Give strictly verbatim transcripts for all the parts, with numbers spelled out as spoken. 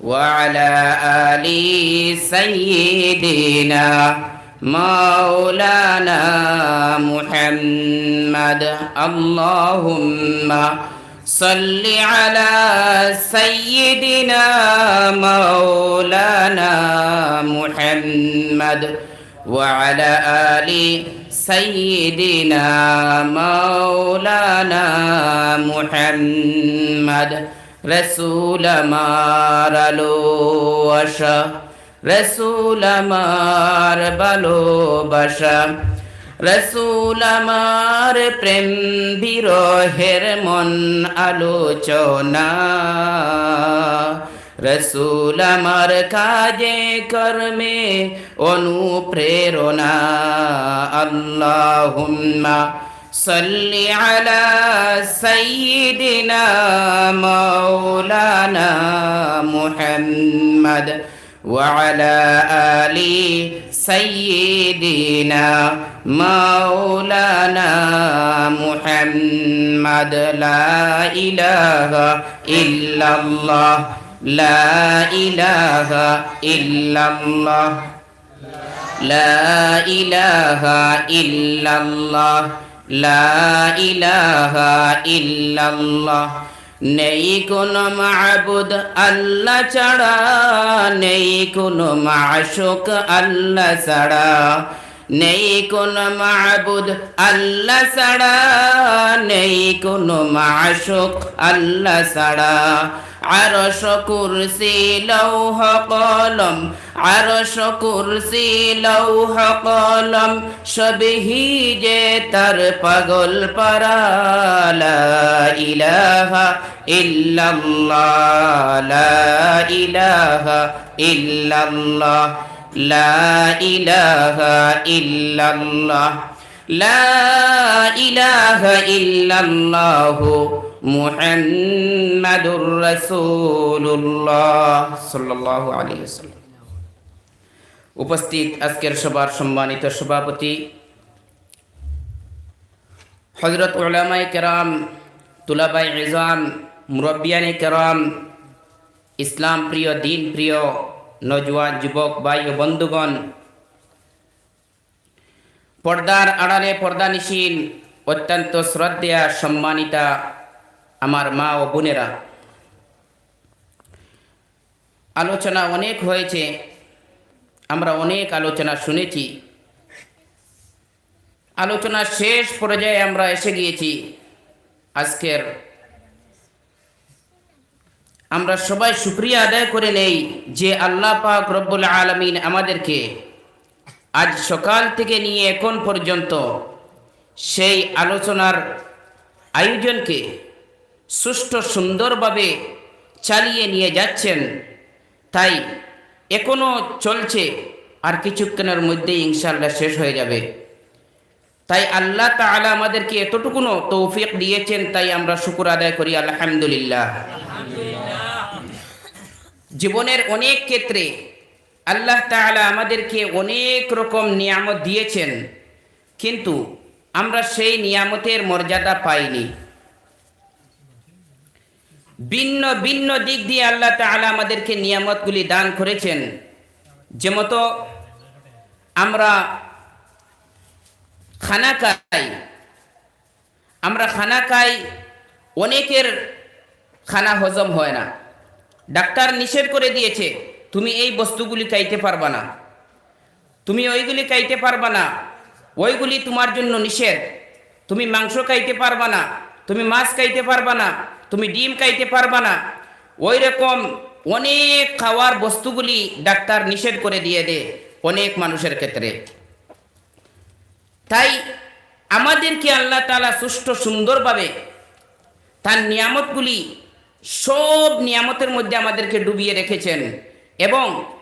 وعلى آل سيدنا مولانا محمد. اللهم صل على سيدنا مولانا محمد وعلى آل سيدنا مولانا محمد. রসুল আমার আলো আশা, রসুল আমার ভালোবাসা, রসুল আমার প্রেম বিরহের মন আলোচনা, রসুল আমার কাজে কর্মে অনুপ্রেরণা। اللهم صل على سيدنا مولانا محمد وعلى آل سيدنا مولانا محمد. لا إله إلا الله، لا إله إلا الله، لا إله إلا الله، لا إله إلا الله. নেই কোনো মাবুদ আল্লাহ ছাড়া, নেই কোনো মাশুক আল্লাহ ছাড়া, নেই কোনো মাবুদ আল্লাহ ছাড়া, নেই কোনো মাশুক আল্লাহ ছাড়া। আরশ কুরসি লৌহ কলম, আরশ কুরসি লৌহ কলম, সবই যে তার পাগল পারা। লা ইলাহা ইল্লাল্লাহ, লা ইলাহা ইল্লাল্লাহ, লা ইলাহা ইল্লাল্লাহ, লা ইলাহা ইল্লাল্লাহু মুহাম্মাদুর রাসূলুল্লাহ সাল্লাল্লাহু আলাইহি ওয়াসাল্লাম। উপস্থিত আজকের সভার সম্মানিত সভাপতি, হযরত উলামায়ে কেরাম, তুলাবায়ে ইলম, মুরব্বিয়ানে কেরাম, ইসলাম প্রিয়, দ্বীন প্রিয় নওজোয়ান যুবক ভাই ও বন্ধুগণ, পর্দার আড়ালে পর্দানিশীন অত্যন্ত শ্রদ্ধেয়া সম্মানিতা আমার মা ও বোনেরা, আলোচনা অনেক হয়েছে, আমরা অনেক আলোচনা শুনেছি। আলোচনার শেষ পর্যায়ে আমরা এসে গিয়েছি। আজকের আমরা সবাই শুকরিয়া আদায় করে নেই যে আল্লাহ পাক রব্বুল আলামিন আমাদেরকে আজ সকাল থেকে নিয়ে এখন পর্যন্ত সেই আলোচনার আয়োজনকে সুষ্ঠু সুন্দরভাবে চালিয়ে নিয়ে যাচ্ছেন। তাই এখনো চলছে, আর কিছুক্ষণের মধ্যেই ইনশাআল্লাহ শেষ হয়ে যাবে। তাই আল্লাহ তাআলা আমাদেরকে এতটুকুনও তৌফিক দিয়েছেন, তাই আমরা শুকুর আদায় করি, আলহামদুলিল্লাহ। জীবনের অনেক ক্ষেত্রে আল্লাহ তাআলা আমাদেরকে অনেক রকম নিয়ামত দিয়েছেন, কিন্তু আমরা সেই নিয়ামতের মর্যাদা পাইনি। ভিন্ন ভিন্ন দিক দিয়ে আল্লাহ তাআলা আমাদেরকে নিয়ামতগুলি দান করেছেন। যে মতো আমরা খানা খাই, আমরা খানা খাই, অনেকের খানা হজম হয় না। ডাক্তার নিষেধ করে দিয়েছে, "তুমি এই বস্তুগুলি খাইতে পারবা না, তুমি ওইগুলি খাইতে পারবা না, ওইগুলি তোমার জন্য নিষেধ, তুমি মাংস খাইতে পারবা না, তুমি মাছ খাইতে পারবা না, তুমি ডিম খাইতে পারবা না।" ওই রকম অনেক খাওয়ার বস্তুগুলি ডাক্তার নিষেধ করে দিয়ে দেয় অনেক মানুষের ক্ষেত্রে। তাই আমাদেরকে আল্লাহ তাআলা সুষ্ঠু সুন্দরভাবে তার নিয়ামতগুলি, সব নিয়ামতের মধ্যে আমাদেরকে ডুবিয়ে রেখেছেন, এবং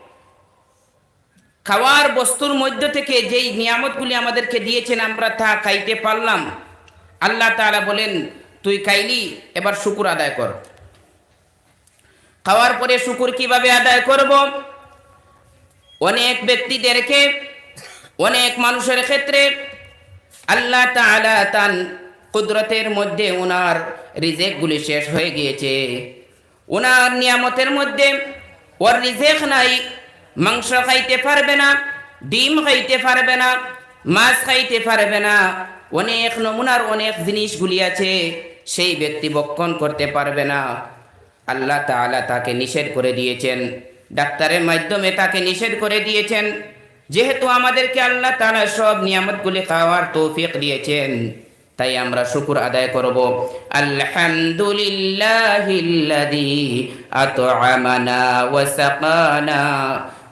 খাওয়ার বস্তুর মধ্য থেকে যেই নিয়ামতগুলি আমাদেরকে দিয়েছেন, আমরা তা খাইতে পারলাম। আল্লাহ তাআলা বলেন, "তুই খাইলি, এবার শুকুর আদায় কর।" খাওয়ার পরে শুকুর কিভাবে আদায় করব? অনেক ব্যক্তিদেরকে, অনেক মানুষের ক্ষেত্রে আল্লাহ তাআলা তান কুদরতের মধ্যে ওনার রিজিকগুলি শেষ হয়ে গিয়েছে। ওনার নিয়ামতের মধ্যে ওর রিজেক নাই, মাংস খাইতে পারবে না, ডিম খাইতে পারবে না, মাছ খাইতে পারবে না, অনেক নমুনার অনেক জিনিসগুলি আছে, সেই ব্যক্তি ভক্ষণ করতে পারবে না। আল্লাহ তাআলা তাকে নিষেধ করে দিয়েছেন, ডাক্তারের মাধ্যমে তাকে নিষেধ করে দিয়েছেন। যেহেতু আমাদেরকে আল্লাহ তাআলা সব নিয়ামতগুলি খাওয়ার তৌফিক দিয়েছেন, তাই আমরা শুকুর আদায় করব, আলহামদুলিল্লাহিল্লাযী আতআমানা ওয়া সাকানা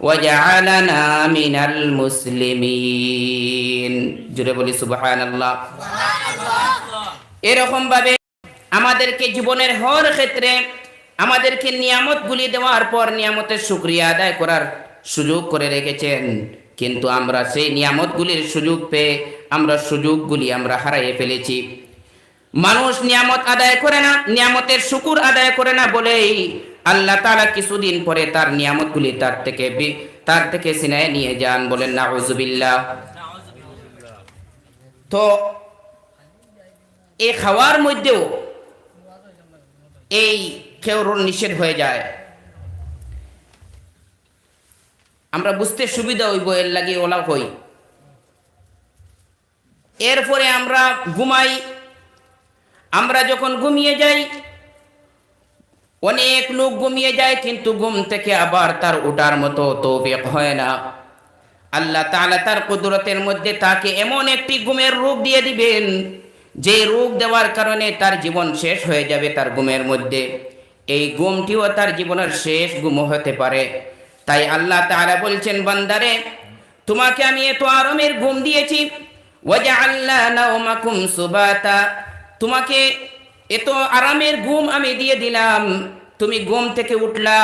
ওয়া জাআলানা মিনাল মুসলিমিন। জোরে বলি সুবহানাল্লাহ। এরকম ভাবে আমাদেরকে জীবনের হর ক্ষেত্রে আমাদেরকে নিয়ামতগুলি দেওয়ার পর নিয়ামতের শুকরিয়া আদায় করার সুযোগ করে রেখেছেন, কিন্তু আমরা সেই নিয়ামতগুলির সুযোগ পেয়ে আমরা সুযোগগুলি আমরা হারিয়ে ফেলেছি। মানুষ নিয়ামত আদায় করে না, নিয়ামতের শুকুর আদায় করে না বলেই আল্লাহ তাআলা কিছুদিন পরে তার নিয়ামতগুলি তার থেকে বি-, তার থেকে ছিনিয়ে নিয়ে যান। বলেন নাউজুবিল্লাহ। তো এই খাওয়ার মধ্যেও এই খেউরুল নিষেধ হয়ে যায়। আমরা বুঝতে সুবিধা হইব, এর লাগি ওলা কই। এরপরে আমরা ঘুমাই। আমরা যখন ঘুমিয়ে যাই, অনেক লোক ঘুমিয়ে যায়, কিন্তু ঘুম থেকে আবার তার উঠার মতো তৌফিক হয় না। আল্লাহ তাআলা তার কুদরতের মধ্যে তাকে এমন একটি ঘুমের রোগ দিয়ে দিবেন, যে রোগ দেওয়ার কারণে তার জীবন শেষ হয়ে যাবে তার ঘুমের মধ্যে। এই ঘুমটিও তার জীবনের শেষ ঘুম হতে পারে। তাই আল্লাহ তাআলা বলছেন, বান্দারে, তোমাকে আমি এত আরামের ঘুম দিয়েছি, ওয়াজাআলনা নাওমাকুম সুবাতা, তোমাকে এত আরামের ঘুম আমি দিয়ে দিলাম, তুমি ঘুম থেকে উঠলা,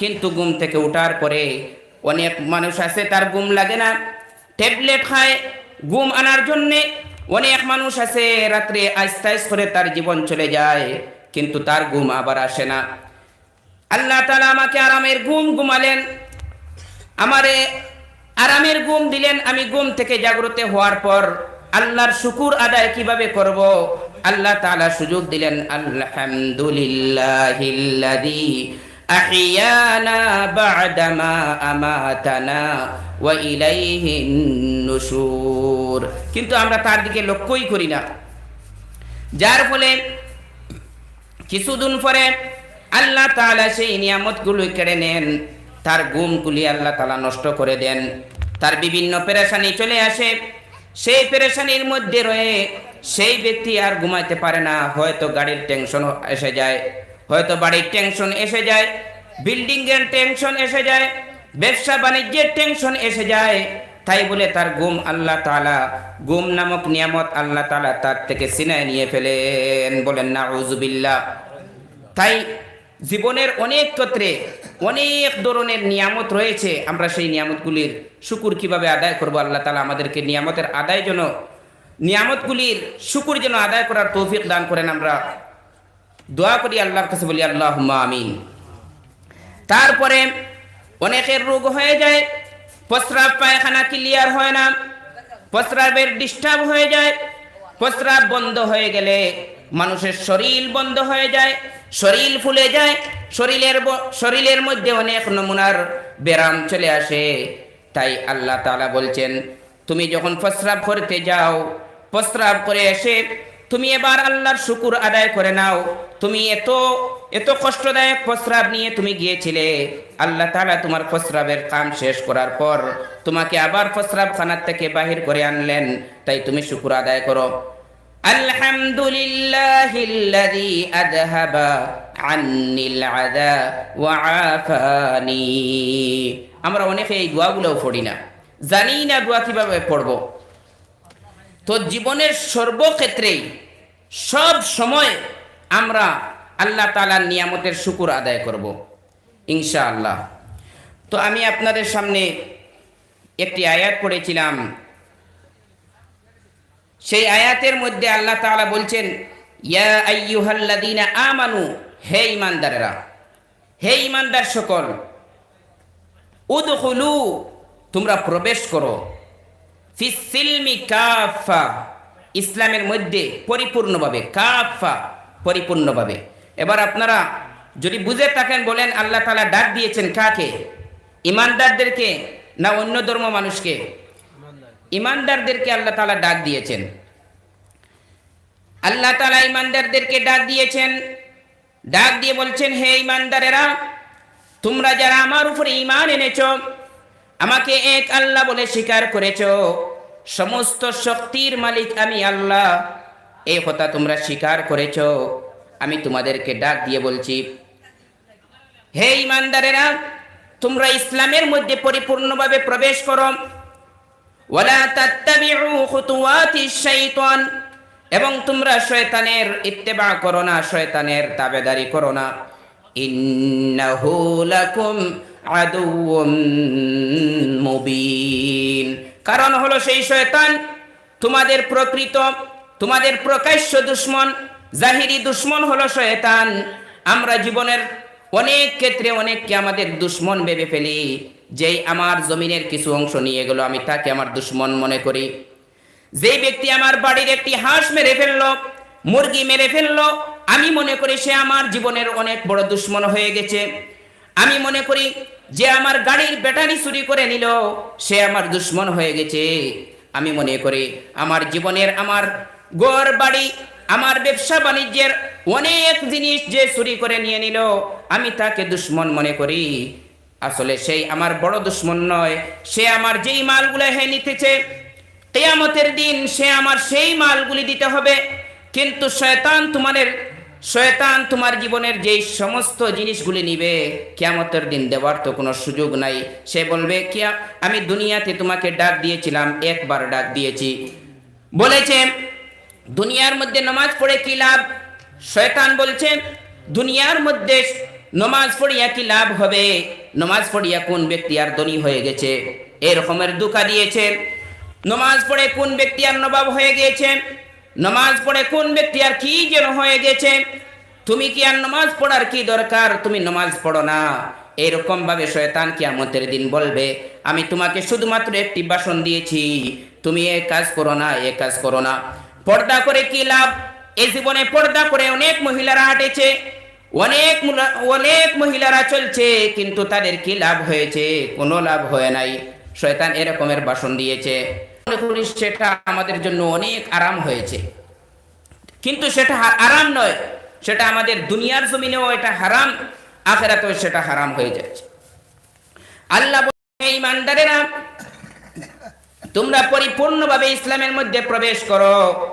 কিন্তু ঘুম থেকে উঠার পরে অনেক মানুষ আছে তার ঘুম লাগে না, ট্যাবলেট খায় ঘুম আনার জন্যে, অনেক মানুষ আছে রাত্রে আস্তে আস্তে করে তার জীবন চলে যায়, কিন্তু তার ঘুম আবার আসে না। আল্লাহ তাআলা আমাকে আরামের ঘুম ঘুমালেন, আমারে আরামের ঘুম দিলেন। আমি ঘুম থেকে জাগ্রত হওয়ার পর আল্লাহর শুকুর আদায় কিভাবে করব? আল্লাহ তাআলা সুযোগ দিলেন, আলহামদুলিল্লাহিল্লাযী আহইয়ানা বা'দামা আমাতানা ওয়া ইলাইহিন নুশুর। কিন্তু আমরা তার দিকে লক্ষ্যই করি না, যার ফলে কিছুদিন পরে আল্লাহ তাআলা সেই নিয়ামতগুলো কেড়ে নেন, তার ঘুমগুলি আল্লাহ তাআলা নষ্ট করে দেন, তার বিভিন্ন পেরেশানি চলে আসে। সেই পেরেশানির মধ্যে রয়ে সেই ব্যক্তি আর ঘুমাইতে পারে না। হয়তো গাড়ির টেনশন এসে যায়, হয়তো বাড়ির টেনশন এসে যায়, বিল্ডিংয়ের টেনশন এসে যায়, ব্যবসা বাণিজ্যের টেনশন এসে যায়। তাই বলে তার ঘুম আল্লাহ তাআলা, ঘুম নামক নিয়ামত আল্লাহ তাআলা তার থেকে ছিনায় নিয়ে ফেলেন। বলেন নাউজুবিল্লাহ। তাই জীবনের অনেক ক্ষেত্রে অনেক ধরনের নিয়ামত রয়েছে, আমরা সেই নিয়ামতগুলির শুকুর কিভাবে আদায় করব? আল্লাহ তাআলা আমাদেরকে নিয়ামতের আদায় যেন, নিয়ামতগুলির শুকুর যেন আদায় করার তৌফিক দান করেন। আমরা দোয়া করি আল্লাহর কাছে, বলি আল্লাহুম্মা আমিন। তারপরে অনেকের রোগ হয়ে যায়, প্রস্রাব পায়খানা ক্লিয়ার হয় না, প্রস্রাবের ডিস্টার্ব হয়ে যায়, প্রস্রাব বন্ধ হয়ে গেলে মানুষের শরীর বন্ধ হয়ে যায়, শরীর ফুলে যায়, শরীরের ব-, শরীরের মধ্যে অনেক নমুনার ব্যারাম চলে আসে। তাই আল্লাহ তাআলা বলছেন, তুমি যখন প্রস্রাব করতে যাও, প্রস্রাব করে এসে তুমি এবার আল্লাহর শুকুর আদায় করে নাও। তুমি এত, এত কষ্টদায়ক প্রস্রাব নিয়ে তুমি গিয়েছিলে, আল্লাহ তাআলা তোমার প্রস্রাবের কাম শেষ করার পর তোমাকে আবার প্রস্রাবখানার থেকে বাহির করে আনলেন, তাই তুমি শুকুর আদায় করো। আলহামদুলিল্লাহিল্লাযী আযহাবা আন্নিল আযা ওয়া আফানি। আমরা অনেকে এই দোয়াগুলোও পড়ি না, জানি না দোয়া কিভাবে পড়ব। তো জীবনের সর্বক্ষেত্রেই সব সময় আমরা আল্লাহ তাআলার নিয়ামতের শুকুর আদায় করব ইনশাআল্লাহ। তো আমি আপনাদের সামনে একটি আয়াত পড়েছিলাম, সেই আয়াতের মধ্যে আল্লাহ তাআলা বলছেন, ইয়া আইয়ুহাল্লাযীনা আমানু, হে ঈমানদারেরা, হে ঈমানদার সকল, উদখুলু, তোমরা প্রবেশ করো, ফিস সিলমি কাফফা, ইসলামের মধ্যে পরিপূর্ণভাবে, কাফফা, পরিপূর্ণভাবে। এবার আপনারা যদি বুঝে থাকেন, বলেন, আল্লাহ তাআলা ডাক দিয়েছেন কাকে? ইমানদারদেরকে না অন্য ধর্ম মানুষকে? ইমানদারদেরকে আল্লাহ তাআলা ডাক দিয়েছেন। আল্লাহ তাআলা ইমানদারদেরকে ডাক দিয়েছেন, ডাক দিয়ে বলছেন, "হে ইমানদারেরা, তোমরা যারা আমার উপরে ঈমান এনেছ, আমাকে এক আল্লাহ বলে স্বীকার করেছ, সমস্ত শক্তির মালিক আমি আল্লাহ, এই কথা তোমরা স্বীকার করেছ, আমি তোমাদেরকে ডাক দিয়ে বলছি, হে ইমানদারেরা, তোমরা ইসলামের মধ্যে পরিপূর্ণভাবে প্রবেশ করো। ওয়ালা তাত্তাবিউ খুতুওয়াতিশ শাইতান, এবং তোমরা শয়তানের ইত্তেবা করো না, শয়তানের তাবেদারি করো না। ইন্নাহু লাকুম আদুউম মুবিন, কারণ হলো সেই শয়তান তোমাদের প্রকৃত, তোমাদের প্রকাশ্য দুশমন, জাহিরি দুশমন হলো শয়তান। আমরা জীবনের অনেক ক্ষেত্রে অনেককে আমাদের দুশমন ভেবে ফেলি। যেই আমার জমিনের কিছু অংশ নিয়ে গেল, আমি তাকে আমার দুশমন মনে করি। যেই ব্যক্তি আমার বাড়ির একটি হাঁস মেরে ফেললো, মুরগি মেরে ফেললো, আমি মনে করি সে আমার জীবনের অনেক বড় দুশমন হয়ে গেছে। আমি মনে করি যে আমার গাড়ির ব্যাটারি চুরি করে নিল, সে আমার দুশমন হয়ে গেছে। আমি মনে করি আমার জীবনের, আমার ঘর বাড়ি, আমার ব্যবসা বাণিজ্যের অনেক জিনিস যে চুরি করে নিয়ে নিল, আমি তাকে দুশমন মনে করি। আসলে সেই আমার বড় দুশমন নয়, সে আমার যেই মালগুলো হে নিতেছে, কিয়ামতের দিন সে আমার সেই মালগুলি দিতে হবে। কিন্তু শয়তান তোমাদের, শয়তান তোমার জীবনের যেই সমস্ত জিনিসগুলি নিবে, কিয়ামতের দিন দেওয়ার তো কোনো সুযোগ নাই। সে বলবে, "কিয়া, আমি দুনিয়াতে তোমাকে ডাক দিয়েছিলাম, একবার ডাক দিয়েছি।" বলেছে, "দুনিয়ার মধ্যে নামাজ পড়ে কি লাভ?" শয়তান বলছে, "দুনিয়ার মধ্যে নামাজ পড়িয়া কি লাভ হবে? নামাজ পড়িয়া কোন ব্যক্তি আর ধনী হয়ে গেছে?" এই রকমের ধোঁকা দিয়েছে। নামাজ পড়ে কোন ব্যক্তি আর নবাব হয়ে গিয়েছে? নামাজ পড়ে কোন ব্যক্তি আর কি যেন হয়ে গেছে? তুমি কি আর নামাজ পড়ার কি দরকার? তুমি নামাজ পড়ো না। এইরকম ভাবে শয়তান কিয়ামতের দিন বলবে, "আমি তোমাকে শুধুমাত্র একটি ভাষণ দিয়েছি, তুমি এ কাজ করো না, এ কাজ করো না।" পর্দা করে কি লাভ? এ জীবনে পর্দা করে অনেক মহিলারা হাঁটেছে, অনেক মুলা-, অনেক মহিলারা চলছে, কিন্তু তাদের কি লাভ হয়েছে? কোনো লাভ হয় নাই। শয়তান এরকমের ভাষণ দিয়েছে। মনে করি সেটা আমাদের জন্য অনেক আরাম হয়েছে, কিন্তু সেটা হা-, আরাম নয়, সেটা আমাদের দুনিয়ার জমিনেও এটা হারাম, আখেরাতেও সেটা হারাম হয়ে যাচ্ছে। আল্লাহ বলেন, "হে ইমানদারেরা, তোমরা পরিপূর্ণভাবে ইসলামের মধ্যে প্রবেশ করো।"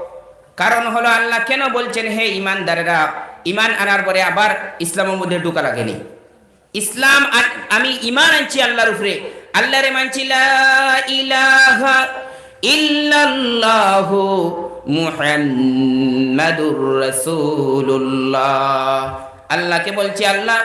কারণ হলো, আল্লাহ কেন বলছেন, "হে ইমানদারেরা"? ইমান আনার পরে আবার ইসলামের মধ্যে ঢুকা লাগেনি। ইসলাম আর আমি ইমান আনছি আল্লাহর উপরে, আল্লাহরে মানছি, লা ইলাহা ইল্লাল্লাহু মুহাম্মাদুর রাসূলুল্লাহ। আল্লাহকে বলছি, "আল্লাহ,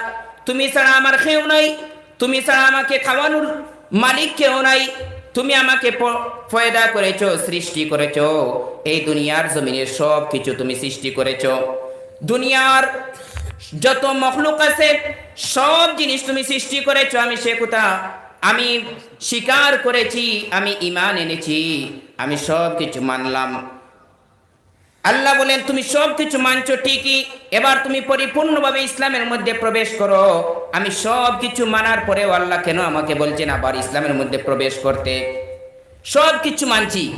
তুমি ছাড়া আমার কেউ নাই, তুমি ছাড়া আমাকে খাওয়ানোর মালিক কেউ নাই, তুমি আমাকে প-, পয়দা করেছো, সৃষ্টি করেছো, এই দুনিয়ার জমিনে সব কিছু তুমি সৃষ্টি করেছো, দুনিয়ার যত মখলুক আছে, সব জিনিস তুমি সৃষ্টি করেছো, আমি সে কথা আমি স্বীকার করেছি, আমি ইমান এনেছি, আমি সব কিছু মানলাম।" আল্লাহ বলেন, "তুমি সব কিছু মানছো ঠিকই, এবার তুমি পরিপূর্ণভাবে ইসলামের মধ্যে প্রবেশ করো।" আমি সব কিছু মানার পরেও আল্লাহ কেন আমাকে বলছেন আবার ইসলামের মধ্যে প্রবেশ করতে? সব কিছু মানছি,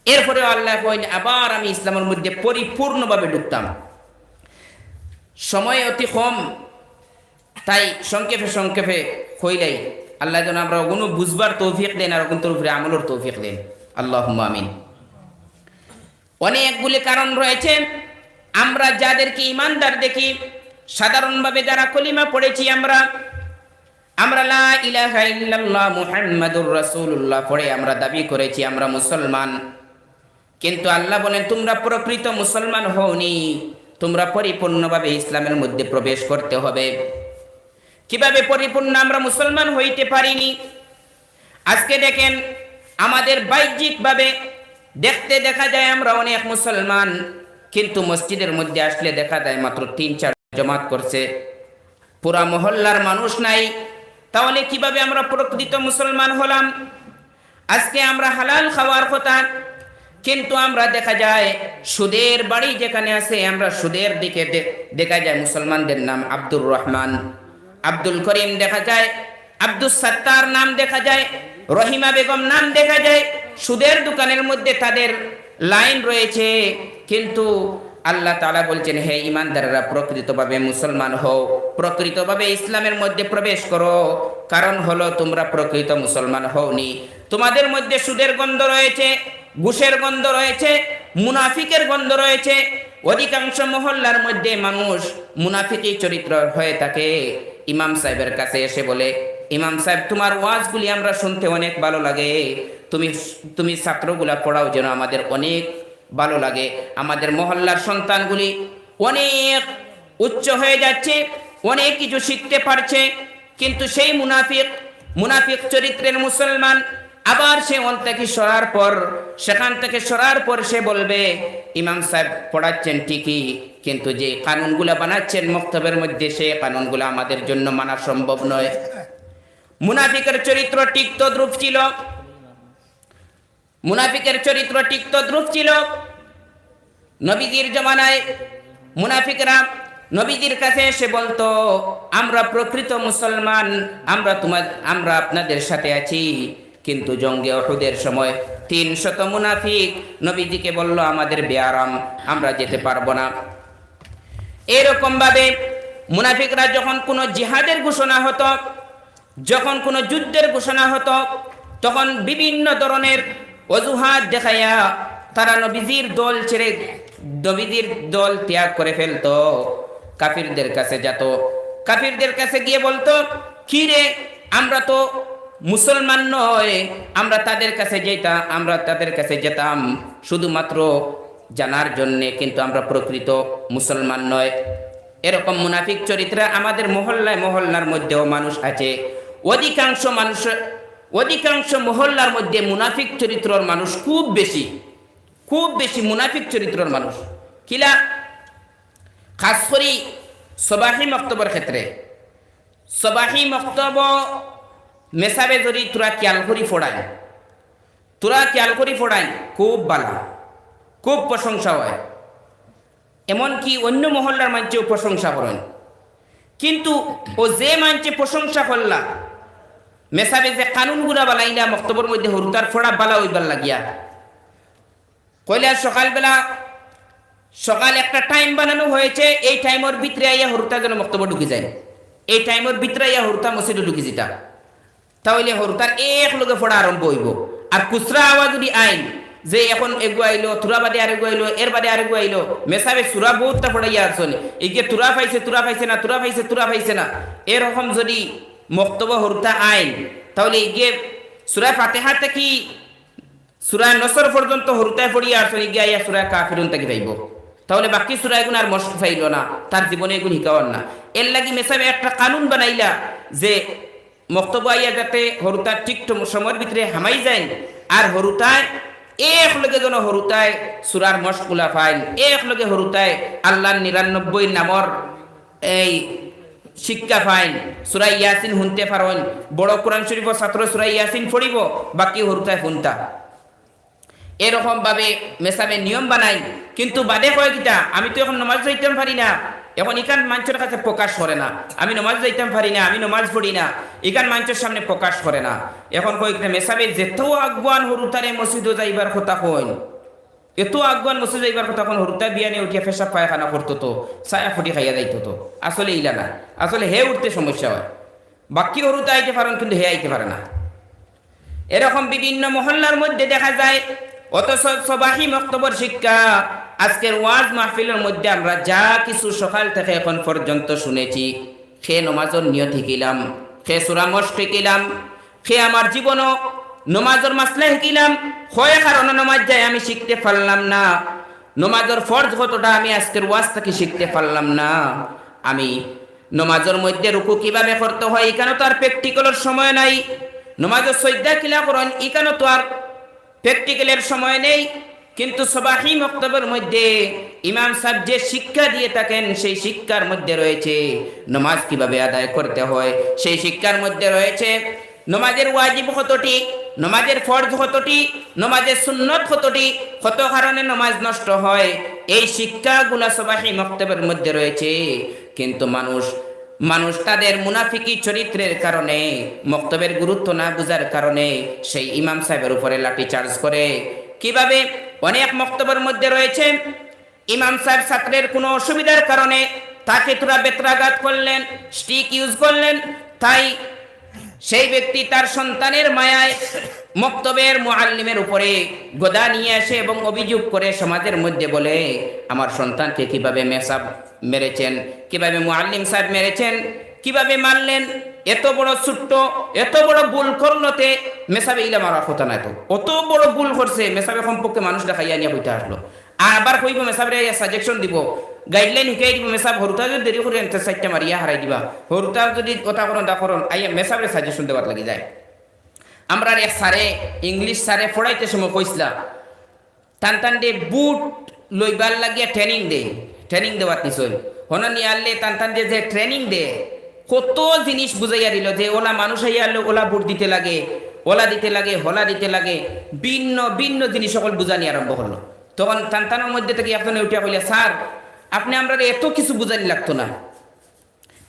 এরপরেও আল্লাহ কইন, "আবার আমি ইসলামের মধ্যে পরিপূর্ণভাবে ঢুকতাম।" সময় অতি কম, তাই সংক্ষেপে সংক্ষেপে কইলাই। আল্লাহ যেন আমরা অগুনু বুঝবার তৌফিক দেন আর অগুনতর উপরে আমলর তৌফিক দেন। আল্লাহুম্মা আমিন। অনেকগুলি কারণ রয়েছে। আমরা যাদেরকে ইমানদার দেখি, সাধারণভাবে যারা কলিমা পড়েছি আমরা, আমরা লা ইলাহা ইল্লাল্লাহ মুহাম্মাদুর রাসূলুল্লাহ পড়ে আমরা দাবি করেছি আমরা মুসলমান। কিন্তু আল্লাহ বলেন, "তোমরা প্রকৃত মুসলমান হওনি, তোমরা পরিপূর্ণভাবে ইসলামের মধ্যে প্রবেশ করতে হবে।" কিভাবে পরিপূর্ণ আমরা মুসলমান হইতে পারিনি? আজকে দেখেন, আমাদের বাহ্যিকভাবে দেখতে দেখা যায় আমরা অনেক মুসলমান, কিন্তু মসজিদের মধ্যে আসলে দেখা যায় মাত্র তিন চার জমাত করছে, পুরা মহল্লার মানুষ নাই। তাহলে কিভাবে আমরা প্রকৃত মুসলমান হলাম? আজকে আমরা হালাল খাওয়ার কথা, কিন্তু আমরা দেখা যায় সুদের বাড়ি যেখানে আছে, আমরা সুদের দিকে দে-, দেখা যায় মুসলমানদের নাম আব্দুর রহমান, আব্দুল করিম দেখা যায়, আব্দুস সাত্তার নাম দেখা যায়, রহিমা বেগম নাম দেখা যায়। সুদের দোকানের মধ্যে তাদের লাইন রয়েছে। কিন্তু আল্লাহ তাআলা বলছেন, "হে ইমানদাররা, প্রকৃতভাবে মুসলমান হও, প্রকৃতভাবে ইসলামের মধ্যে প্রবেশ করো, কারণ হলো তোমরা প্রকৃত মুসলমান হওনি। তোমাদের মধ্যে সুদের গন্ধ রয়েছে, ঘুষের গন্ধ রয়েছে, মুনাফিকের গন্ধ রয়েছে।" অধিকাংশ মহল্লার মধ্যে মানুষ মুনাফিকি চরিত্র হয়ে থাকে। ইমাম সাহেবের কাছে এসে বলে, "ইমাম সাহেব, তোমার ওয়াজগুলি আমরা শুনতে অনেক ভালো লাগে, তুমি, তুমি ছাত্রগুলা পড়াও যেন আমাদের অনেক ভালো লাগে। আমাদের মহল্লার সন্তানগুলি অনেক উচ্চ হয়ে যাচ্ছে, অনেক কিছু শিখতে পারছে, কিন্তু সেই মুনাফিক, মুনাফিক চরিত্রের মুসলমান, আবার সে ওন থেকে সরার পর, সেখান থেকে সরার পর সে বলবে, 'ইমাম সাহেব পড়াচ্ছেন ঠিকই, কিন্তু যে কানুনগুলা বানাচ্ছেন মক্তবের মধ্যে, সেই কানুনগুলা আমাদের জন্য মানা সম্ভব নয়।'" মুনাফিকের চরিত্র ঠিক তদ্রূপ ছিল। মুনাফিকের চরিত্র ঠিক তদ্রূপ ছিল। নবীজির জমানায় মুনাফিকরা নবীজির কাছে এসে বলতো, "আমরা প্রকৃত মুসলমান, আমরা তোমার, আমরা আপনাদের সাথে আছি।" কিন্তু জঙ্গে উহুদের সময় তিনশত মুনাফিক নবীজিকে বলল, "আমাদের বেয়ারাম, আমরা যেতে পারবো না।" এরকম ভাবে মুনাফিকরা যখন কোনো জিহাদের ঘোষণা হতো, যখন কোনো যুদ্ধের ঘোষণা হতো, তখন বিভিন্ন ধরনের অজুহাত দেখাইয়া তারা নবীজির দল ছেড়ে, নবীজির দল ত্যাগ করে ফেলতো। কাফিরদের কাছে যেত, কাফিরদের কাছে গিয়ে বলতো, "কি রে, আমরা তো মুসলমান নয়, আমরা তাদের কাছে যেতাম, আমরা তাদের কাছে যেতাম শুধুমাত্র জানার জন্যে, কিন্তু আমরা প্রকৃত মুসলমান নয়।" এরকম মুনাফিক চরিত্র আমাদের মহল্লায় মহল্লার মধ্যেও মানুষ আছে। অধিকাংশ মানুষ, অধিকাংশ মহল্লার মধ্যে মুনাফিক চরিত্রর মানুষ খুব বেশি, খুব বেশি মুনাফিক চরিত্রর মানুষ। কিলা? খাস করি সবাহি মক্তবর ক্ষেত্রে। সবাহি মক্তব মেসাবে যদি তোরা খেয়াল করি পড়াইন, তোরা খেয়াল করি পড়াইন, খুব ভালা, খুব প্রশংসা হয়। এমনকি অন্য মহল্লার মানষেও প্রশংসা করেন। কিন্তু ও যে মানষে প্রশংসা করলা, মেসাবে যে কানুনগুলা বানাইলা মক্তবর মধ্যে হুরুতার পড়া ভালা অইবার লাগিয়া, কইলা সকালবেলা, সকাল একটা টাইম বানানো হয়েছে, এই টাইমর ভিতরে আইয়া হুরুতা যেন মক্তবো ঢুকি যায়, এই টাইমর ভিতরে আইয়া হুরুতা মসজিদো ঢুকি যিতা। তাইলে হুরুতার এক লগে পড়া আরম্ভ অইবো। আর খুচরা আওয়াজ যদি আইন যে এখন এগু আইলো, থুড়া বাদে আরেগু আইলো, এর বাদে আরেগু আইলো, মেসাবে সূরা বহুততা পড়াইয়া আছইন, ইগে থুড়া পাইছে, থুড়া পাইছে না, থুড়া পাইছে, থুড়া পাইছে না, এরকম যদি মক্তবো হুরুতা আইন, তাইলে ইগে সূরা ফাতিহা থাকি সূরা নসর পর্যন্ত হুরুতায় পড়িয়া আছইন, ইগে আইয়া সূরা কাফিরুন থাকি পাইবো। তাইলে বাকি সূরা ইগুন আর মশক পাইলো না, তার জীবনে ইগুন হিকাওয়ার না। এর লাগি মেসাবে একটা কানুন বানাইলা যে মক্তবো আইয়া যাতে হুরুতা ঠিক টম-, সময়র ভিতরে হামাই যাইন, আর হুরুতায় এক লগে যেন হুরুতায় সূরার মশকগুলা পাইন, এক লগে হুরুতায় আল্লাহর নিরানব্বই নামর এই শিক্ষা পাইন, সূরা ইয়াসিন হুনতে পারইন, বড় কোরআন শরীফর ছাত্র সূরা ইয়াসিন পড়িবো, বাকি হুরুতায় হুনতা। এরকম ভাবে মেসাবে নিয়ম বানাইন, কিন্তু বাদে কয় কিতা, "আমি তো এখন নমাজ যাইতাম পারি না, এখন ইখান মানষর কাছে প্রকাশ করে না, আমি নমাজ যাইতাম পারি না, আমি নমাজ পড়ি না, ইখান মানষর সামনে প্রকাশ করে না।" এখন কয় কিতা, মেসাবে যেত আগুয়ান হুরুতারে মসজিদো যাইবার কথা কইন, এত আগুয়ান মসজিদো যাইবার কথা কইন, হুরুতা বিয়ানে উঠিয়া পেশাব পায়খানা করতো তো, ছায়া ফুটি খাইয়া যাইতো তো। আসলে ইলা না, আসলে হে উঠতে সমস্যা হয়, বাকি হুরুতা আইতে পারইন কিন্তু হে আইতে পারে না। এরকম বিভিন্ন মহল্লার মধ্যে দেখা যায়। অথচ সবাহি মক্তবর শিক্ষা, আজকের ওয়াজ মাহফিলর মধ্যে আমরা যা কিছু সকাল থেকে এখন পর্যন্ত শুনেছি, কে নমাজর নিয়ত হিকিলাম, কে সূরা মশক হিকিলাম, কে আমার জীবনো নমাজর মাসলা হিকিলাম, কয় কারণে নমাজ যাই আমি শিখতে পারলাম না, নমাজর ফরজ কতটা আমি আজকের ওয়াজ থাকি শিখতে পারলাম না, আমি নমাজর মধ্যে রুকু কিভাবে করতে হয়, ইখানো তো আর প্র্যাকটিক্যালর সময় নাই। নমাজর সইজদা কিলা করইন, ইখানো তো আর প্র্যাকটিক্যালর সময় নেই। কিন্তু সবাহি মক্তবর মধ্যে ইমাম সাহেব যে শিক্ষা দিয়ে থাকেন, সেই শিক্ষার মধ্যে রয়েছে নমাজ কিভাবে আদায় করতে হয়, সেই শিক্ষার মধ্যে রয়েছে নমাজের ওয়াজিব কতটি, নমাজের ফরজ কতটি, নমাজের সুন্নত কতটি, কত কারণে নমাজ নষ্ট হয়, এই শিক্ষাগুলা সবাই মক্তবের মধ্যে রয়েছে। কিন্তু মানুষ, মানুষ তাদের মুনাফিকি চরিত্রের কারণে, মক্তবের গুরুত্ব না বুঝার কারণে সেই ইমাম সাহেবের উপরে লাঠি চার্জ করে। কিভাবে? অনেক মক্তবের মধ্যে রয়েছে, ইমাম সাহেব ছাত্রের কোনো অসুবিধার কারণে তাকে থুড়া বেত্রাঘাত করলেন, স্টিক ইউজ করলেন, তাই সেই ব্যক্তি তার সন্তানের মায়ায় মক্তবের মুআল্লিমের উপরে গদা নিয়ে আসে এবং অভিযোগ করে সমাজের মধ্যে বলে, "আমার সন্তানকে কিভাবে মেসাব মেরেছেন, কিভাবে মুআল্লিম সাহেব মেরেছেন, কিভাবে মারলেন, এত বড় ছোট্ট, এত বড় ভুল করলো তে মেসাবে ইলা মারার কথা নায় তো, অত বড় ভুল করছে, মেসাবে কমপক্ষে মানুষ দেখাইয়া নিয়ে কইতা আসলো।" আর আবার কইবো মেসাবরে আইয়া সাজেশন দিবো, গাইডলাইন হিকাই দিবো, মেসাব হুরুতা যদি দেরি করইন তে চাইট্টা মারিয়া হারাই দিবা, হুরুতা যদি কথা করইন দা করইন, আইয়া মেসাবরে সাজেশন দেওয়াত লাগি যায়। আমরার এক স্যারে, ইংলিশ স্যারে পড়াইতে সময় কইছলা, তান তানরে ভোট লইবার লাগিয়া ট্রেনিং দেয়, ট্রেনিং দেওয়াত নিছইন। হনো নিয়ারলে তান তানরে যে ট্রেনিং দেয়, কত জিনিস বুঝাইয়া দিল যে ওলা মানুষ আইয়া আইলে ওলা ভোট দিতে লাগে, ওলা দিতে লাগে, হলা দিতে লাগে, ভিন্ন ভিন্ন জিনিস সকল বুঝানি আরম্ভ করলো। তখন তান তানর মধ্যে থাকি একজনে উঠিয়া কইলা, "স্যার, আপনে আমরারে এত কিছু বুঝানি লাগতো না,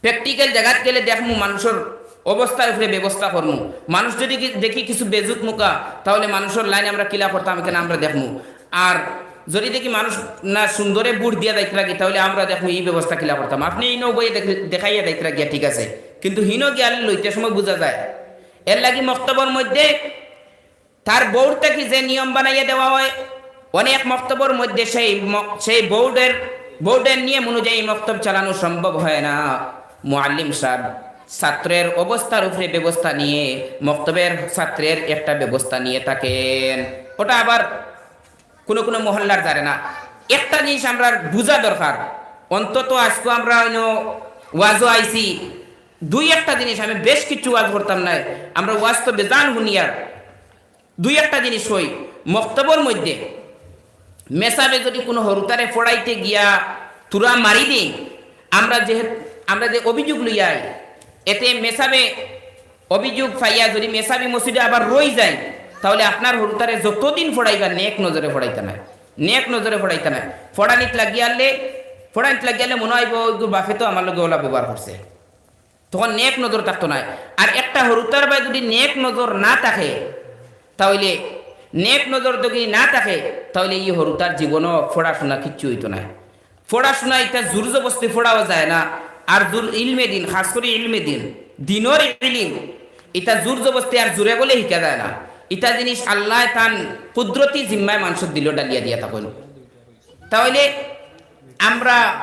প্র্যাকটিক্যাল জাগাত গেলে দেখমু, মানুষর অবস্থার উপরে ব্যবস্থা করমু। মানুষ যদি কি-, দেখি কিছু বেজুত মুখা, তাহলে মানুষর লাইন আমরা কিলা করতাম, এখানে আমরা দেখমু। আর যদি দেখি মানুষ না সুন্দরে ভোট দিয়া যাইতরা গি, তাহলে আমরা দেখমু ই ব্যবস্থা কিলা করতাম। আপনে ইনো বইয়া দেখ-, দেখাইয়া যাইতরা গিয়া, ঠিক আছে, কিন্তু হিনো গিয়া লইতে সময় বুঝা যায়।" এর লাগি মক্তবর মধ্যে তার বউর থাকি যে নিয়ম বানাইয়া দেওয়া হয়, অনেক মক্তবর মধ্যে সেই ম-, সেই বউর, বউর নিয়ম অনুযায়ী মক্তব চালানো সম্ভব হয় না। মুআল্লিম সাহেব ছাত্রের অবস্থার উপরে ব্যবস্থা নিয়ে মক্তবের ছাত্রের একটা ব্যবস্থা নিয়ে থাকেন। ওটা আবার কোনো কোনো মহল্লার জানে না। একটা জিনিস আমরা বুঝা দরকার, অন্তত আজকে আমরা অন্য ওয়াজও আইছি, দুই একটা জিনিস, আমি বেশ কিছু ওয়াজ করতাম নাই, আমরা ওয়াজ তো বেজান হুনিয়ার। দুই একটা জিনিস কই, মক্তবর মধ্যে মেসাবে যদি কোনো হুরুতারে পড়াইতে গিয়া থুড়া মারি দেই, আমরা যে, আমরা যে অভিযোগ লইয়া আই, এতে মেসাবে অভিযোগ পাইয়া যদি মেসাবি মসজিদে আবার রই যায়, তাহলে আপনার হুরুতারে যতদিন পড়াইবা নেক নজরে পড়াইতা নায়, নেক নজরে পড়াইতা নায়। পড়ানিত লাগিয়ালে, পড়ানিত লাগিয়ালে মনো অইবো, "ওইগু বাপে তো আমার লগে ওলা ব্যবহার করছে।" তখন নেক নজর থাকতো নায়। আর একটা হুরুতার বায় যদি নেক নজর না থাকে, তাহলে নেক নজর যদি না থাকে, তাহলে ই হুরুতার জীবনও পড়াশোনা কিচ্ছু অইতো নায়। পড়াশোনা ইটা জোর জবস্তি পড়াও যায় না। আর জোর ইলমে দিন, খাস করি ইলমে দিন, দিনর ইলিম, ইটা জোর জবস্তি আর জোরে বলে হিকা যায় না। ইটা জিনিস আল্লায় তান কুদরতি জিম্মায় মানষর দিলো ডালিয়া দিয়া থাকইন। তাহলে আমরা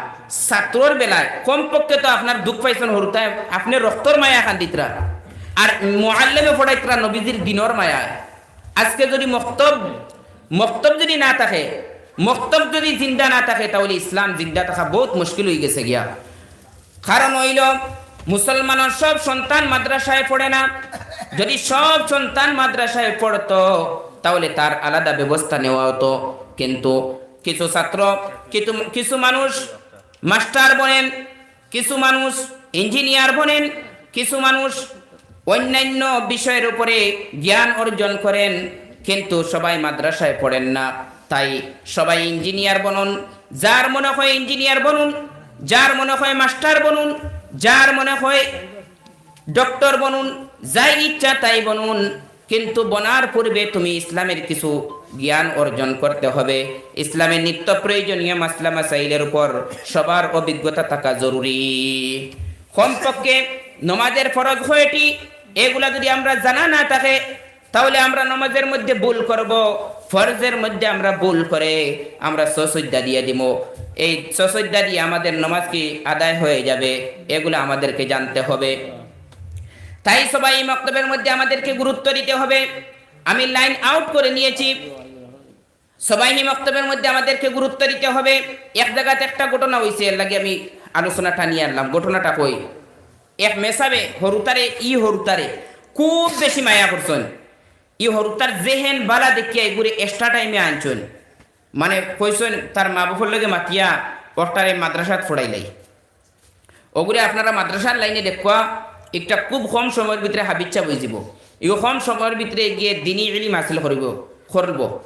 ছাত্রর বেলায় কমপক্ষে তো আপনার দুখ পাইছইন হুরুতায়, আপনে রক্তর মায়া কান্দিতরা, আর মুআল্লিমে পড়াইতরা নবীজির দিনর মায়ায়। আজকে যদি মক্তব, মক্তব যদি না থাকে, মক্তব যদি জিন্দা না থাকে, তাহলে ইসলাম জিন্দা থাকা বহুত মুশকিল অইগেছে গিয়া। কারণ অইলো, মুসলমানর সব সন্তান মাদ্রাসায় পড়ে না। যদি সব সন্তান মাদ্রাসায় পড়তো, তাহলে তার আলাদা ব্যবস্থা নেওয়া হতো। কিন্তু কিছু ছাত্র, কিছু, কিছু মানুষ মাস্টার বনেন, কিছু মানুষ ইঞ্জিনিয়ার বনেন, কিছু মানুষ অন্যান্য বিষয়ের উপরে জ্ঞান অর্জন করেন, কিন্তু সবাই মাদ্রাসায় পড়েন না। তাই সবাই ইঞ্জিনিয়ার বনুন, যার মনে হয় ইঞ্জিনিয়ার বনুন, যার মনে হয় মাস্টার বনুন, যার মনে হয় ডক্টর বনুন, যাই ইচ্ছা তাই বনুন, কিন্তু বনার পূর্বে তুমি ইসলামের কিছু জ্ঞান অর্জন করতে হবে। ইসলামের নিত্য প্রয়োজনীয় মাসলা মাসাইলের উপর সবার অভিজ্ঞতা থাকা জরুরি। কমপক্ষে নমাজের ফরজ কয়টি, এগুলা যদি আমরা জানা না থাকে, তাহলে আমরা নমাজের মধ্যে ভুল করব, ফরজের মধ্যে আমরা ভুল করে আমরা সসজ্জা দিয়ে দিব। এই সসজ্জা দিয়ে আমাদের নমাজ কি আদায় হয়ে যাবে, এগুলো আমাদেরকে জানতে হবে। তাই সবাই মক্তবের মধ্যে আমাদেরকে গুরুত্ব দিতে হবে। আমি লাইন আউট করে নিয়েছি। সবাই মক্তবের মধ্যে আমাদেরকে গুরুত্ব দিতে হবে। এক জায়গাতে একটা ঘটনা হইছে, এর লাগি আমি আলোচনা টানিয়া আনলাম। ঘটনাটা কই, এক মেসাবে হরুতারে, ই হরুতারে খুব বেশি মায়া করছইন। ই হরুতার জেহেন বালা দেখিয়া এগুরে এক্সট্রা টাইমে আনছইন, মানে কইছইন তার মা বাপর লগে মাতিয়া ওটারে মাদ্রাসাত পড়াইলাই। ওগুরে আপনারা মাদ্রাসার লাইনে দেখুয়া, একটা খুব কম সময়র ভিতরে হাফিজ সাব অইযিবো। ইগু কম সময়র ভিতরে গিয়া দিনি ইলিম হাসিল করিবো, করবো।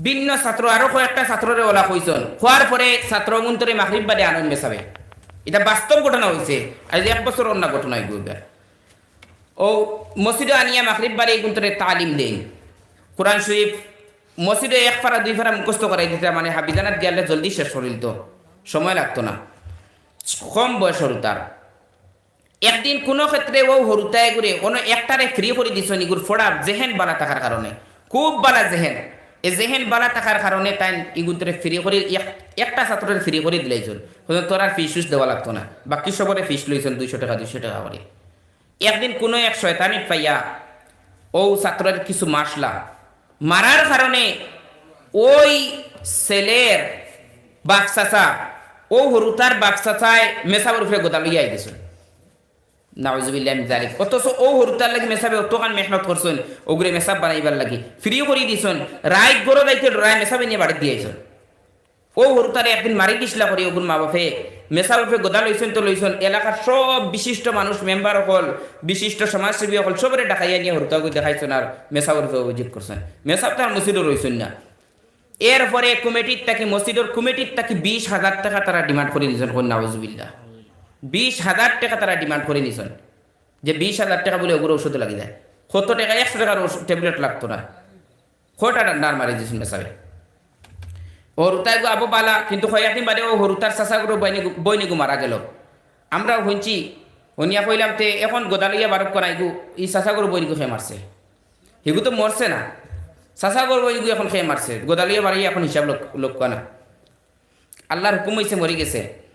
ভিন্ন ছাত্র, আরো কয়েকটা ছাত্ররে অলা কইছইন, কওয়ার পরে ছাত্র অগুন্তরে মাগরিব বাদে আনইন মেসাবে। ইটা বাস্তব ঘটনা অইছে, আইজ এক বছর অন্না ঘটনা অইগু। অউ মসজিদো আনিয়া মাগরিব বাদে ইগুন্তরে তালিম দেইন, কোরআন শরিফ মসজিদো এক পারা দুই পারা মুখস্থ করাই দিতা, মানে হাফিজানাত গেলে জলদি শেষ করিলতো, সময় লাগতো না, কম বয়স অর তার। একদিন কুনু ক্ষেত্রে অউ হুরুতায় গুরে অনো একটারে free করি দিছইন ইগুর পড়া জেহেন বালা থাকার কারণে, খুব বালা জেহেন। এ জেহেন বালা থাকার কারণে তাইন ইগুন্তরে free করি এক-, একটা ছাত্ররে free করি দিলাইছইন। কইছইন, "তোরার fees উস দেওয়া লাগতো না।" বাকি সবরে fees লইছইন দুইশো টেকা, দুইশো টেকা করি। একদিন কুনু এক শয়তানিত পাইয়া অউ ছাত্ররে কিছু মারলা। মারার কারণে অউ ছেলের বাপ চাচা, অউ হুরুতার বাপ চাচায় মেসাবর উপরে গদা লইয়া আই গেছইন। নাউজুবিল্লাহ মিন জালিক। অথচ অউ হুরুতার লাগি মেসাবে অতখান মেহনত করছইন, অগুরে মেসাব বানাইবার লাগি। Free করি দিছইন, রাইত ঘরো যাইতে ডরায় মেসাবে নিয়া বাড়িত দিয়া আইছইন। অউ হুরুতারে একদিন মারি দিছলা করি অগুর মা বাপে, মেসাবর উপরে গদা লইছইন তো লইছইন, এলাকার সব বিশিষ্ট মানুষ, মেম্বার অকল, বিশিষ্ট সমাজসেবী অকল, সবরে ডাকাইয়া নিয়া হুরুতাগু দেখাইছইন আর মেসাবর উপরে অভিযোগ করছইন। মেসাব তার মসজিদো রইছইন না। এরপরে কমিটির থাকি, মসজিদর কমিটির থাকি বিশ হাজার টেকা তারা demand করি নিছইন, কইন নাউজুবিল্লাহ। বিশ হাজার টেকা তারা demand করি নিছইন, যে বিশ হাজার টেকা বুলে অগুর ঔষধো লাগি যায়। কত টেকা? একশো টেকার ঔষধ, tablet লাগতো না। কয়টা ডান্ডার মারি দিছইন মেসাবে। হুরুতাইগু আবো বালা, কিন্তু কয়েকদিন বাদে অউ হুরুতার চাচাগুর বইনিগু, বইনিগু মারা গেলো। আমরাও হুনছি, হুনিয়া কইলাম, "তে অখন গদা লইয়া বারউক্কা না, ইগু, ই চাচাগুর বইনিগু কে মারছে?" হিগু তো মরছে না, চাচাগুর বইনিগু অখন কে মারছে? গদা লইয়া বারইয়া অখন হিসাব লউক-, লউক্কা না। আল্লার হুকুম অইছে, মরি গেছে।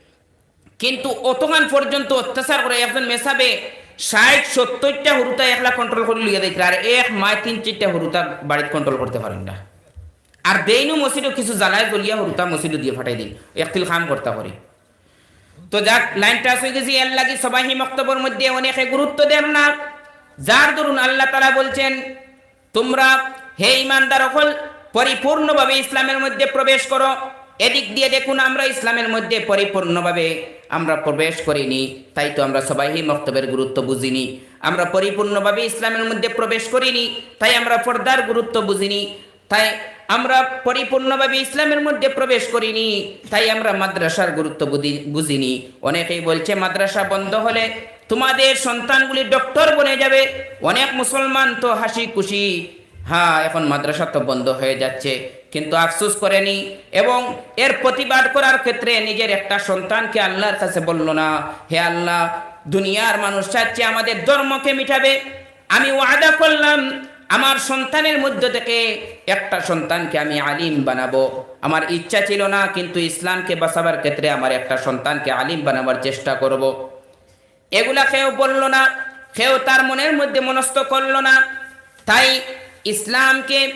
কিন্তু অতখান পর্যন্ত অত্যাচার করে একজন মেসাবে ষাইট সত্তইরটা হুরুতা একলা control করি লইয়া যাইতরা, আর এক মায় তিন চাইরটা হুরুতা বাড়িত control করতে পারইন না। আর দেইনও মসজিদো কিছু জ্বালায় জ্বলিয়া হুরুতা মসজিদো দিয়া ফাটাই দিন, একতিল কাম করতা করি। তো যাক, লাইন টাচ অই গেছি, এর লাগি সবাই মক্তবর মধ্যে অনেকে গুরুত্ব দেন না, যার দরুন আল্লাহ তাআলা বলছেন, "তোমরা, হে ঈমানদার অকল, পরিপূর্ণভাবে ইসলামের মধ্যে প্রবেশ করো।" এদিক দিয়ে দেখুন, আমরা ইসলামের মধ্যে পরিপূর্ণভাবে আমরা প্রবেশ করিনি, তাই তো আমরা সবাই মক্তবের গুরুত্ব বুঝিনি। আমরা পরিপূর্ণভাবে ইসলামের মধ্যে প্রবেশ করিনি, তাই আমরা পর্দার গুরুত্ব বুঝিনি। তাই আমরা পরিপূর্ণভাবে ইসলামের মধ্যে প্রবেশ করিনি, তাই আমরা মাদ্রাসার গুরুত্ব বুঝি-, বুঝিনি। অনেকেই বলছে, "মাদ্রাসা বন্ধ হলে তোমাদের সন্তানগুলি ডক্টর বনে যাবে।" অনেক মুসলমান তো হাসি খুশি, হ্যাঁ, এখন মাদ্রাসা তো বন্ধ হয়ে যাচ্ছে, কিন্তু আফসোস করেনি এবং এর প্রতিবাদ করার ক্ষেত্রে নিজের একটা সন্তানকে আল্লাহর কাছে বলল না, "হে আল্লাহ, দুনিয়ার মানুষ চাচ্ছে আমাদের ধর্মকে মিটাবে, আমি ওয়াদা করলাম, আমার সন্তানের মধ্য থেকে একটা সন্তানকে আমি আলিম বানাবো। আমার ইচ্ছা ছিল না, কিন্তু ইসলামকে বাঁচাবার ক্ষেত্রে আমার একটা সন্তানকে আলিম বানাবার চেষ্টা করব।" এগুলা কেউ বলল না, কেউ তার মনের মধ্যে মনস্থ করল না। তাই ইসলামকে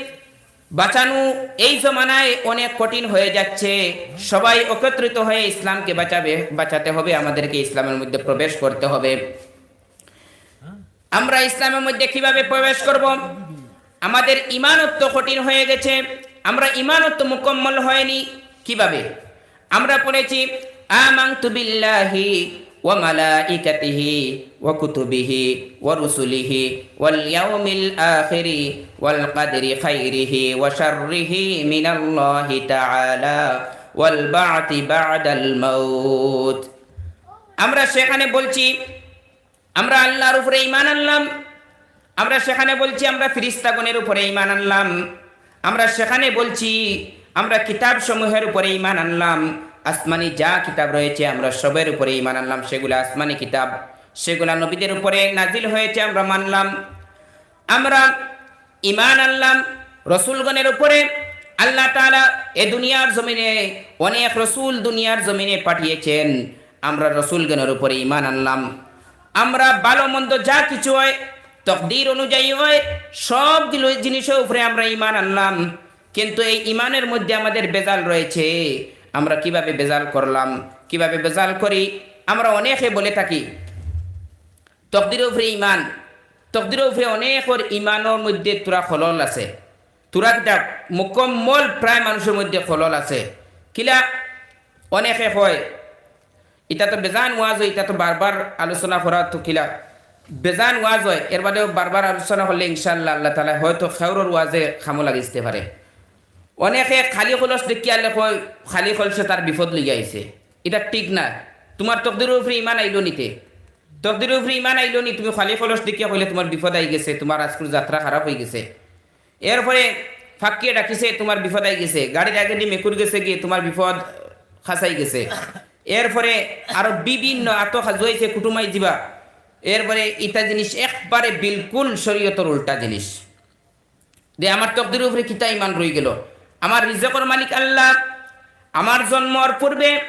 বাঁচানো এই জমানায় অনেক কঠিন হয়ে যাচ্ছে। সবাই একত্রিত হয়ে ইসলামকে বাঁচাবে, বাঁচাতে হবে, আমাদেরকে ইসলামের মধ্যে প্রবেশ করতে হবে। আমরা ইসলামের মধ্যে কিভাবে প্রবেশ করব? আমাদের ইমানত্ব কঠিন হয়ে গেছে, আমরা ইমানত্ব মুকম্মল হয়নি। কিভাবে? আমরা পড়েছি, "আমানতু বিল্লাহি ওয়া মালাইকাতিহি ওয়া কুতুবিহি ওয়া রুসুলিহি ওয়াল ইয়াউমিল আখিরি ওয়াল কাদরি খাইরিহি ওয়া শাররিহি মিনাল্লাহি তাআলা ওয়াল বা'সি বা'দাল মাউত।" আমরা সেখানে বলছি, আমরা আল্লাহর উপরে ঈমান আনলাম। আমরা সেখানে বলছি, আমরা ফিরিস্তাগণের উপরে ঈমান আনলাম। আমরা সেখানে বলছি, আমরা কিতাব সমূহের উপরে ঈমান আনলাম। আসমানি যা কিতাব রয়েছে, আমরা সবের উপরে ঈমান আনলাম। সেগুলা আসমানি কিতাব, সেগুলা নবীদের উপরে নাজিল হয়েছে, আমরা মানলাম। আমরা ঈমান আনলাম রসুলগণের উপরে। আল্লাহ তাআলা এ দুনিয়ার জমিনে অনেক রসুল দুনিয়ার জমিনে পাঠিয়েছেন, আমরা রসুলগণের উপরে ঈমান আনলাম। আমরা ভালো মন্দ যা কিছু হয়, তকদির অনুযায়ী হয়, সব দিল-, জিনিসের উপরে আমরা ঈমান আনলাম। কিন্তু এই ঈমানের মধ্যে আমাদের ভেজাল রয়েছে। আমরা কিভাবে ভেজাল করলাম, কিভাবে ভেজাল করি? আমরা অনেকে বলে থাকি, তকদিরর উপরে ঈমান, তকদিরর উপরে অনেকর ঈমানর মধ্যে থুড়া খলল আছে, থুড়া কিতা মুকম্মল প্রায় মানুষের মধ্যে খলল আছে। কিলা? অনেকে কয়, ইটা তো বেজান ওয়াজ অয়, ইটা তো বারবার আলোচনা করা তো কিলা বেজান ওয়াজ অয়, এর বাদেও বারবার আলোচনা করলে ইনশাআল্লাহ আল্লাহ তাআলা হয়তো খেউরর ওয়াজে কামো লাগিতে পারে। অনেকে খালি কলস দেখিয়া আলে কয়, খালি কলসে তার বিপদ লইয়া আইছে। ইটা ঠিক না। তুমার তকদিরর উপরে ইমান আইলো নিতে, তকদিরর উপরে ইমান আইলো নি, তুমি খালি কলস দেখিয়া কইলে তুমার বিপদ আই গেছে, তুমার আজকুর যাত্রা খারাপ অই গেছে। এরপরে ফাক্কিয়ে ডাকিছে, তুমার বিপদ আই গেছে। গাড়ির আগেদি মেকুর গেছে গিয়ে, তুমার বিপদ খাসাই গেছে। এরপরে আরো বিভিন্ন আতো খাজুয়াইছে, কুটুমাই দিবা। এরপরে ইটা জিনিস একবারে বিলকুল শরীয়তর উল্টা জিনিস। যে আমার তকদিরর উপরে কিতা ইমান রই গেল? আমার রিজেকর মালিক আল্লাহ। আমার জন্মর পূর্বে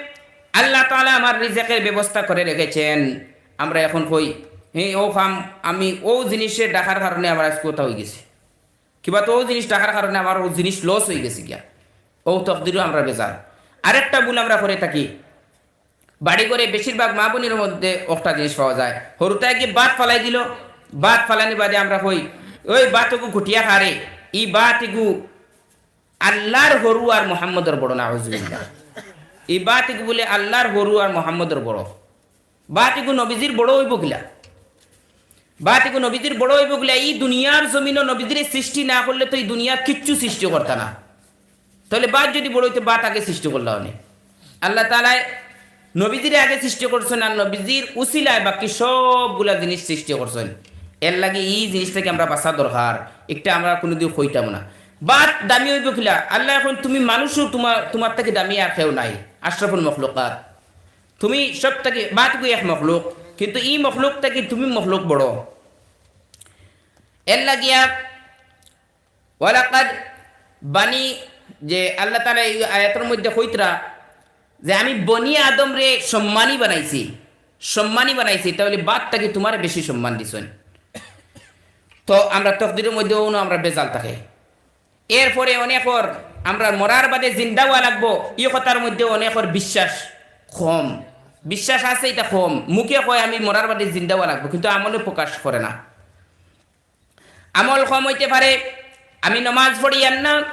আল্লাহ তাআলা আমার রিজেকের ব্যবস্থা করে রেখেছেন। আমরা এখন কই, "হে, ও কাম, আমি ও জিনিসে ডাকার কারণে আমার আজকে ওটা অই গেছে।" কিবা তো ও জিনিস ডাকার কারণে আমার ও জিনিস লস অই গেছে গিয়া। ও তকদিরও আমরা বেজার। আরেকটা ভুল আমরা করে থাকি, বাড়ি ঘরে বেশিরভাগ মা বোনের মধ্যে একটা জিনিস পাওয়া যায়, হুরুতায় গিয়ে ভাত ফালাই দিল, ভাত ফালানি বাদে আমরা কই, "ওই ভাত এগু ঘুটিয়া খারে, ই ভাত এগু আল্লাহর হুরু আর মোহাম্মদর বড়, নাউজুবিল্লাহ। ই ভাত এগু বুলে আল্লাহর হুরু আর মোহাম্মদর বড়। ভাত এগু নবীজির বড় অইবো কিলা? ভাত এগু নবীজির বড় অইবো কিলা? ই দুনিয়ার জমিনো নবীজিরে সৃষ্টি না করলে তো ই দুনিয়া কিচ্ছু সৃষ্টি করতা না।" তাহলে ভাত যদি বড় অইতো, ভাত আগে সৃষ্টি করলা অনে। আল্লাহ তাআলায় নবীজিরে আগে সৃষ্টি করছেন, আর নবীজির উসিলায় বাকি সবগুলা জিনিস সৃষ্টি করছেন। এর লাগি ই জিনিসটাকে আমরা বাঁচা দরকার, একটা আমরা কোনোদিন কইতাম না। ভাত দামি অইবো কিলা? আল্লাহ এখন তুমি মানুষও তুমার, তুমার থাকি দামি আর কেউ নাই, আশরাফুল মখলুকাত। তুমি সব থাকি, ভাত এগু এক মখলুক, কিন্তু ই মখলুক থাকি তুমি মখলুক বড়। এর লাগিয়া ওয়ালাকাদ বানি, যে আল্লাহ তাআলা এই আয়াতর মধ্যে কইতরা যে আমি বনি আদমরে সম্মানী বানাইছি, সম্মানী বানাইছি, তাহলে ভাত থাকি তুমারে বেশি সম্মান দিছইন। তো আমরা তকদিরর মধ্যে অনো আমরা বেজাল থাকে। এরপরে অনেকর আমরা মরার বাদে জিন্দা অওয়া লাগবো, ই কথার মধ্যে অনেকর বিশ্বাস কম। বিশ্বাস আছে, ইটা কম। মুখে কয় আমি মরার বাদে জিন্দা অওয়া লাগবো, কিন্তু আমলে প্রকাশ করে না। আমল কম অইতে পারে, আমি নমাজ পড়িয়ার না,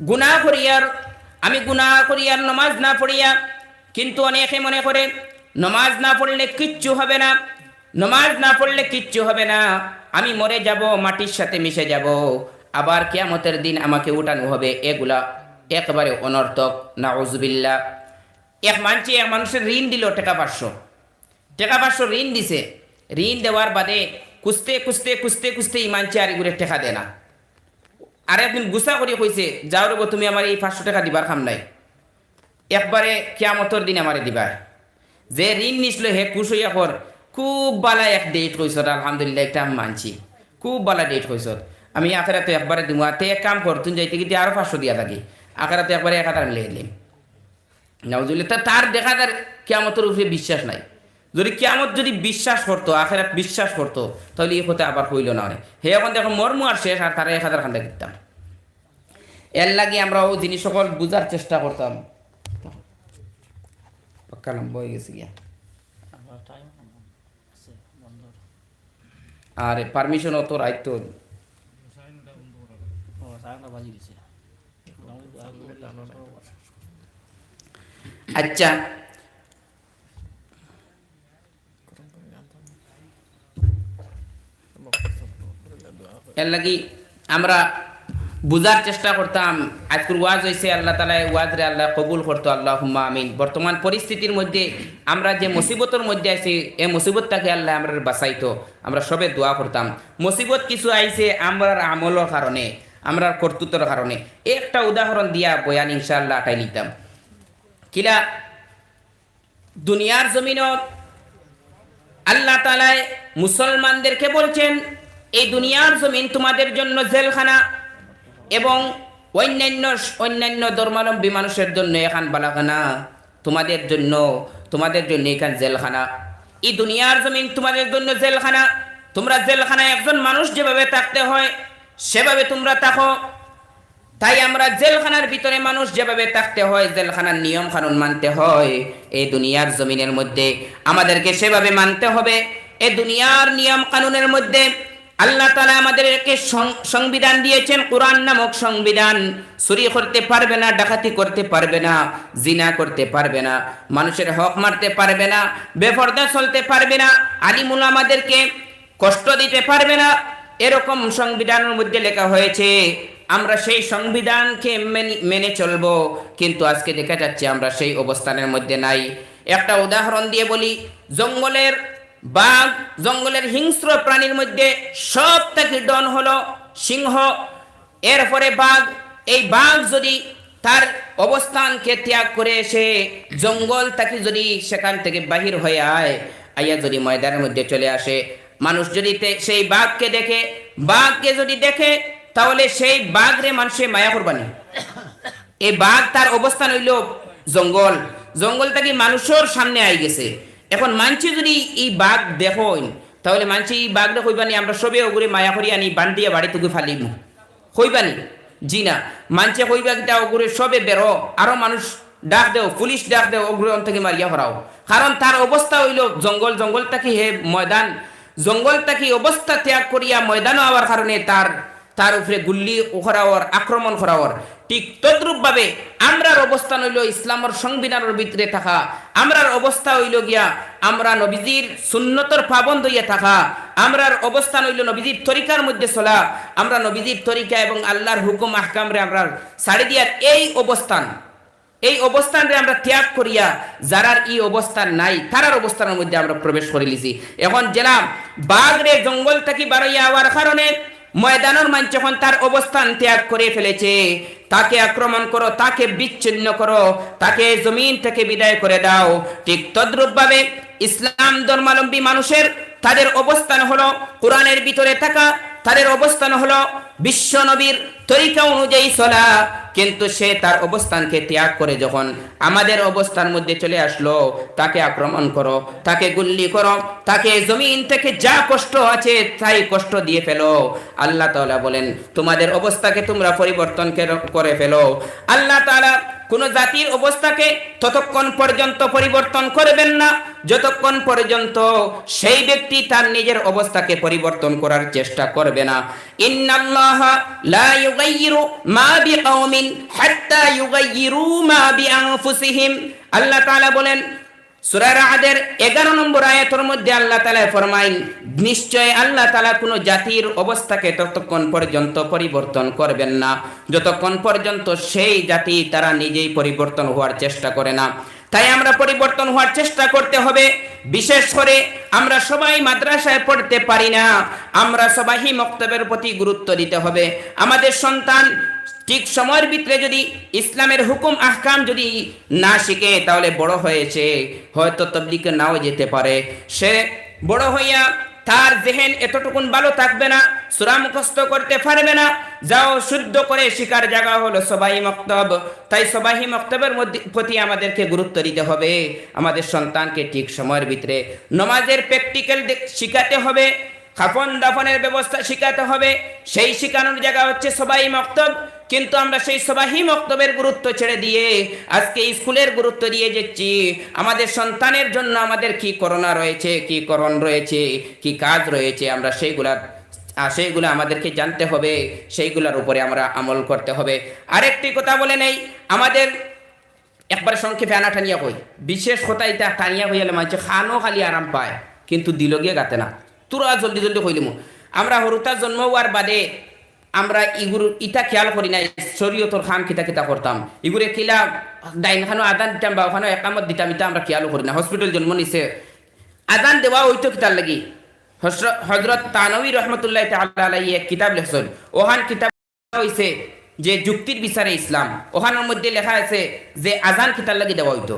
গুনাহ করিয়ার, আমি গুনাহ করিয়ার নমাজ না পড়িয়া, কিন্তু অনেকে মনে করে নমাজ না পড়লে কিচ্ছু হবে না, নমাজ না পড়লে কিচ্ছু হবে না, আমি মরে যাব, মাটির সাথে মিশে যাব, আবার কিয়ামতের দিন আমাকে উঠানো হবে। এগুলা একেবারে অনর্থক, নাউজুবিল্লাহ। এক মানষে এক মানুষরে ঋণ দিল টেকা পাঁচশো, টেকা পাঁচশো ঋণ দিছে, ঋণ দেওয়ার বাদে খুজতে খুজতে খুজতে খুজতে ই মানষে আর ইগুরে টেকা দেয় না। আর একদিন গুসা করি কইছে, "যাও রে বা, তুমি আমারে ই পাঁচশো টেকা দিবার কাম নাই, একবারে কিয়ামতর দিন আমারে দিবায়।" যে ঋণ নিছিল হে খুশ অইয়া কর, "খুব বালা এক date কইছত, আলহামদুলিল্লাহ, একটা আমি মানছি, খুব বালা date কইছত, আমি আখেরাতো একবারে দিমু, আর তে এক কাম কর, তুই যাইতে গিয়ে আরো পাঁচশো দিয়া থাকি, আখেরাতো একবারে এক হাজার মিলাই দিম।" নাউজুবিল্লাহ। তা তার দেখা যার কিয়ামতর উপরে বিশ্বাস নাই। যদি কিয়ামত যদি বিশ্বাস করতো, আখেরাত বিশ্বাস করতো, তাহলে ই কথা আবার কইল না অনে। হে এখন দেখো মরমু আর শেষ, আর তারে এক হাজার খান দিতাম। এর লাগি আমরা ও জিনিস সকল বুঝার চেষ্টা করতাম। পাক্কা লম্বা অই গেছে গিয়া। আর permission অত রাইত তো। আচ্ছা, এর লাগি আমরা বুঝার চেষ্টা করতাম। আজকুর ওয়াজ অইছে, আল্লাহ তাআলায় ওয়াজরে আল্লাহ কবুল করতো, আল্লাহুম্মা আমিন। বর্তমান পরিস্থিতির মধ্যে আমরা যে মুসিবতর মধ্যে আছি, এই মুসিবত থাকি আল্লাহ আমরারে বাঁচাইতো, আমরা সবে দোয়া করতাম। মুসিবত কিছু আইছে আমরার আমলর কারণে, আমরার কর্তৃত্বর কারণে। একটা উদাহরণ দিয়া বয়ান ইনশাআল্লাহ আটাই নিতাম। কিলা দুনিয়ার জমিনো আল্লাহ তাআলায় মুসলমানদেরকে বলছেন, "এই দুনিয়ার জমিন তোমাদের জন্য জেলখানা এবং অন্যান্য, অন্যান্য ধর্মাবলম্বী মানুষের জন্য এখান বালাখানা, তোমাদের জন্য, তোমাদের জন্য এখান জেলখানা। এই দুনিয়ার জমিন তোমাদের জন্য জেলখানা। তোমরা জেলখানায় একজন মানুষ যেভাবে থাকতে হয়, সেভাবে তোমরা থাকো।" তাই আমরা জেলখানার ভিতরে মানুষ যেভাবে থাকতে হয়, জেলখানার নিয়ম কানুন মানতে হয়, এই দুনিয়ার জমিনের মধ্যে আমাদেরকে সেভাবে মানতে হবে। এই দুনিয়ার নিয়ম কানুনের মধ্যে আল্লাহ তাআলা আমাদেরকে সং-, সংবিধান দিয়েছেন, কোরআন নামক সংবিধান। চুরি করতে পারবে না, ডাকাতি করতে পারবে না, জিনা করতে পারবে না, মানুষের হক মারতে পারবে না, বেপর্দা চলতে পারবে না, আলিম উলামাদেরকে কষ্ট দিতে পারবে না, এরকম সংবিধানের মধ্যে লেখা হয়েছে। আমরা সেই সংবিধানকে মেনে, মেনে চলবো, কিন্তু আজকে দেখা যাচ্ছে আমরা সেই অবস্থানের মধ্যে নাই। একটা উদাহরণ দিয়ে বলি, জঙ্গলের বাঘ, জঙ্গলের হিংস্র প্রাণীর মধ্যে সব থেকে ডন হলো সিংহ, এরপরে বাঘ। এই বাঘ যদি তার অবস্থানকে ত্যাগ করে এসে জঙ্গল থাকি যদি সেখান থেকে বাহির হয়ে আয়, আইয়া যদি ময়দানের মধ্যে চলে আসে, মানুষ যদি তে-, সেই বাঘকে দেখে, বাঘকে যদি দেখে, তাহলে সেই বাঘরে মানুষে মায়া করবানি। এই বাঘ তার অবস্থান হইল জঙ্গল, জঙ্গল থাকি মানুষের সামনে আই গেছে। এখন মানষে যদি এই বাঘ দেখইন, তাহলে মানষে এই বাঘরে কইবানি, আমরা সবে ওগুরে মায়া করি আনি বান্ধিয়া বাড়ি থেকে ফালিমু? কইবানি? জি না। মানষে কইবা কিতা, ওগুরে সবে বেরো, আরো মানুষ ডাক দেও, পুলিশ ডাক দেও, ওগুরে অন থেকে মারিয়া হরাও। কারণ তার অবস্থা হইল জঙ্গল, জঙ্গল থাকি হে ময়দান, জঙ্গল থাকি অবস্থা ত্যাগ করিয়া ময়দানও আওয়ার কারণে তার, তার উপরে গুল্লি করাওয়ার, আক্রমণ করাওয়ার। ঠিক তদ্রূপ ভাবে আমরার অবস্থান হইল ইসলামর সংবিধানের ভিতরে থাকা, আমরার অবস্থা হইল গিয়া আমরা নবীজির সুন্নতর পাবন্দ হইয়া থাকা, আমরার অবস্থান হইল নবীজির তরিকার মধ্যে চলা, আমরা নবীজির তরিকা এবং আল্লাহর হুকুম আহকামরে আমরা ছাড়ি দিয়ার এই অবস্থান, এই অবস্থানরে আমরা ত্যাগ করিয়া যারার এই অবস্থান নাই, তারার অবস্থানের মধ্যে আমরা প্রবেশ করিলিছি। এখন যেলা বাঘরে জঙ্গল থাকি বারইয়া আওয়ার কারণে ময়দানর মানষে এখন তার অবস্থান ত্যাগ করে ফেলেছে, তাকে আক্রমণ করো, তাকে বিচ্ছিন্ন করো, তাকে জমিন থেকে বিদায় করে দাও। ঠিক তদ্রূপ ভাবে ইসলাম ধর্মাবলম্বী মানুষের, তাদের অবস্থান হলো কোরআনের ভিতরে থাকা, তাদের অবস্থান হলো বিশ্ব নবীর তরিকা অনুযায়ী চলা, কিন্তু সে তার অবস্থানকে ত্যাগ করে যখন আমাদের অবস্থার মধ্যে চলে আসলো, তাকে আক্রমণ করো, তাকে গুল্লি করো, তাকে জমিন থেকে যা কষ্ট আছে তাই কষ্ট দিয়ে ফেলো। আল্লাহ তাআলা বলেন, তোমাদের অবস্থাকে তোমরা পরিবর্তন কের-, করে ফেলো। আল্লাহ তাআলা কোনো জাতির অবস্থাকে ততক্ষণ পর্যন্ত পরিবর্তন করবেন না, যতক্ষণ পর্যন্ত সেই ব্যক্তি তার নিজের অবস্থাকে পরিবর্তন করার চেষ্টা করবে না। ইন্নাল্লাহা লা ইউগাইয়িরু মা বিকাউমিন হাত্তা ইউগাইয়িরু মা বিআনফুসিহিম। আল্লাহ তাআলা বলেন, সূরা রাদের এগারো নম্বর আয়াতর মধ্যে আল্লাহ তাআলা ফরমাইন, নিশ্চয় আল্লাহ তাআলা কোনো জাতির অবস্থাকে ততক্ষণ পর্যন্ত পরিবর্তন করবেন না, যতক্ষণ পর্যন্ত সেই জাতি তারা নিজেই পরিবর্তন হওয়ার চেষ্টা করে না। তাই আমরা পরিবর্তন হওয়ার চেষ্টা করতে হবে। বিশেষ করে আমরা সবাই মাদ্রাসায় পড়তে পারি না, আমরা সবাই মক্তবের প্রতি গুরুত্ব দিতে হবে। আমাদের সন্তান ঠিক সময়ের ভিতরে যদি ইসলামের হুকুম আহকাম যদি না শিখে, তাহলে বড় হয়েছে হয়তো তবলিগে নাও যেতে পারে। সে বড় হইয়া তার জেহেন এতটুকুন ভালো থাকবে না, সূরা মুখস্থ করতে পারবে না। যাও, শুদ্ধ করে শিখার জায়গা হলো সবাই মক্তব। তাই সবাই মক্তবের মধ্যে, প্রতি আমাদেরকে গুরুত্ব দিতে হবে। আমাদের সন্তানকে ঠিক সময়ের ভিতরে নমাজের প্র্যাকটিক্যাল দে-, শিখাতে হবে, কাফন দাফনের ব্যবস্থা শিখাতে হবে। সেই শিখানোর জায়গা হচ্ছে সবাই মক্তব, কিন্তু আমরা সেই সবাই মক্তবের গুরুত্ব ছেড়ে দিয়ে আজকে স্কুলের গুরুত্ব দিয়ে যাচ্ছি। আমাদের সন্তানের জন্য আমাদের কি করণা রয়েছে, কি করণ রয়েছে, কি কাজ রয়েছে, আমরা সেইগুলা, আহ, সেইগুলা আমাদেরকে জানতে হবে, সেইগুলার উপরে আমরা আমল করতে হবে। আরেকটি কথা বলে নেই, আমাদের একবারে সংক্ষেপে আনা টানিয়া কই, বিশেষ কথা ইটা টানিয়া কইলে মানষে কানো খালি আরাম পায়, কিন্তু দিলো গিয়া গাতে না। থুড়া জলদি জলদি কইলিমু। আমরা হুরুতা জন্ম হওয়ার বাদে আমরা ইগুর ইটা খেয়াল করি না, শরীয়তর কাম কিতা কিতা করতাম, ইগুরে কিলা ডাইন কানো আজান দিতাম, বাউ কানো একামত দিতাম, ইটা আমরা খেয়াল করি না। হসপিটাল জন্ম নিছে, আজান দেওয়া অইতো কিতার লাগি? হজর-, হজরত থানবী রহমতুল্লাহ তাআলা আলাইহি এক কিতাব লেখছইন, অখান কিতাব অইছে যে যুক্তির বিচারে ইসলাম। অখানর মধ্যে লেখা আছে যে আজান কিতার লাগি দেওয়া অইতো,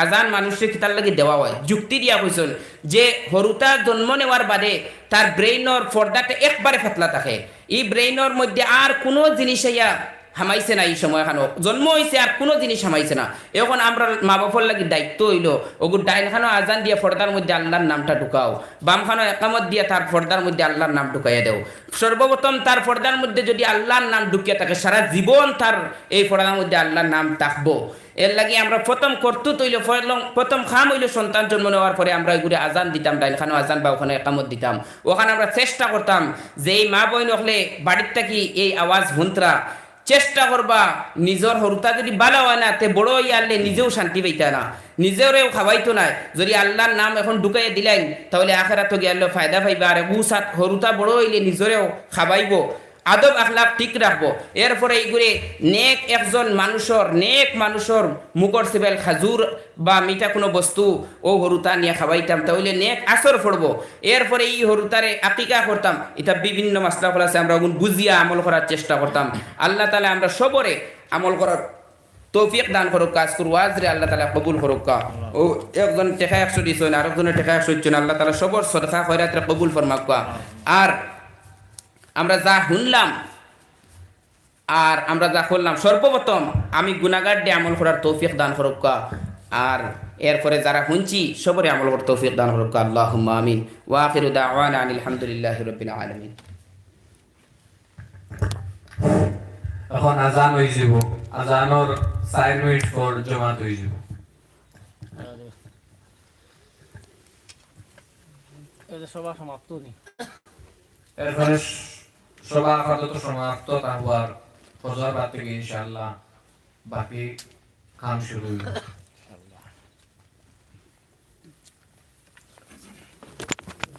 আজান মানুষরে কিতার লাগি দেওয়া অয়, যুক্তি দিয়া কইছইন যে হুরুতা জন্ম নেওয়ার বাদে তার ব্রেইনর পর্দাটা একবারে পাতলা থাকে, ই ব্রেইনর মধ্যে আর কুনু জিনিস আইয়া হামাইছে না। এই সময়খানো জন্ম অইছে আর কুনু জিনিস হামাইছে না। এখন আমরার মা-বাফর লাগি দায়িত্ব অইলো, ওগু ডাইন খানো আজান দিয়া পর্দার মধ্যে আল্লার নামটা ঢুকাও, বাম খানো একামত দিয়া তার পর্দার মধ্যে আল্লার নাম ঢুকাইয়া দেও। সর্বপ্রথম তার পর্দার মধ্যে যুদি আল্লার নাম ঢুকিয়া থাকে, সারা জীবন তার এই পর্দার মধ্যে আল্লার নাম থাকবো। এরলাগি আমরা প্রথম করতুত অইলো, প্রথম, প্রথম কাম অইলো সন্তান জন্ম নেওয়ার পরে আমরা ওগুরে আজান দিতাম, ডাইন খানো আজান বাম খানো একামত দিতাম। ওখান আমরা চেষ্টা করতাম যে এই মা-বইন অকলে বাড়ির থাকি এই আওয়াজ হুনতরা, চেষ্টা করবা, নিজর হুরুতা যুদি ভালা অয় না, তে বড় অইয়া আইলে নিজেও শান্তি পাইতা না, নিজরেও খাওয়াইতো নায়। যুদি আল্লার নাম এখন ঢুকাইয়া দিলাইন, তাইলে আখেরাতো গিয়া আইলে ফায়দা পাইবা। আর এগু সাত হুরুতা বড় অইলে নিজরেও খাওয়াইবো, আদব আখলাক ঠিক রাখবো। এরপরে ইগুরে নেক একজন মানুষর, নেক মানুষর মুখর সিবাইল খাজুর বা মিঠা কুনু বস্তু অউ হুরুতা নিয়া খাওয়াইতাম, তাইলে নেক আসর পড়বো। এরপরে ই হুরুতারে আকিকা করতাম। ইতা বিভিন্ন মাসলা অকল আছে, আমরা ওগুন বুঝিয়া আমল করার চেষ্টা করতাম। আল্লাহ তাআলায় আমরা সবরে আমল করার তৌফিক দান করউক্কা। আজকুর ওয়াজরে আল্লাহ তাআলায় কবুল করউক্কা। অউ একজন টেকা একশো দিছইন, আরকজনে টেকা একশো দিছইন। আল্লাহ তাআলায় সবর সদকা খয়রাতরে কবুল ফরমাউক্কা। আর আমরা যা হুনলাম, আর আমরা যা করলাম, সর্বপ্রথম আমি গুনাগার দে আমল করার তৌফিক দান করউক্কা, আর এরপরে যারা হুনছি সবরে আমল করার তৌফিক দান করউক্কা। আল্লাহুম্মা আমিন। ওয়া আখিরু দাওয়ানা আনিল হামদুলিল্লাহি রাব্বিল আলামিন। এখন আজান অইযিবো, আজানর চাইর মিনিট পর জমাত অইযিবো। এই যে সভা সমাপ্ত নি? এরপরে সভা আপাতত সমাপ্ত, তারপর ফজর বাদ থাকি ইনশাআল্লাহ বাকি কাম শুরু অইবো।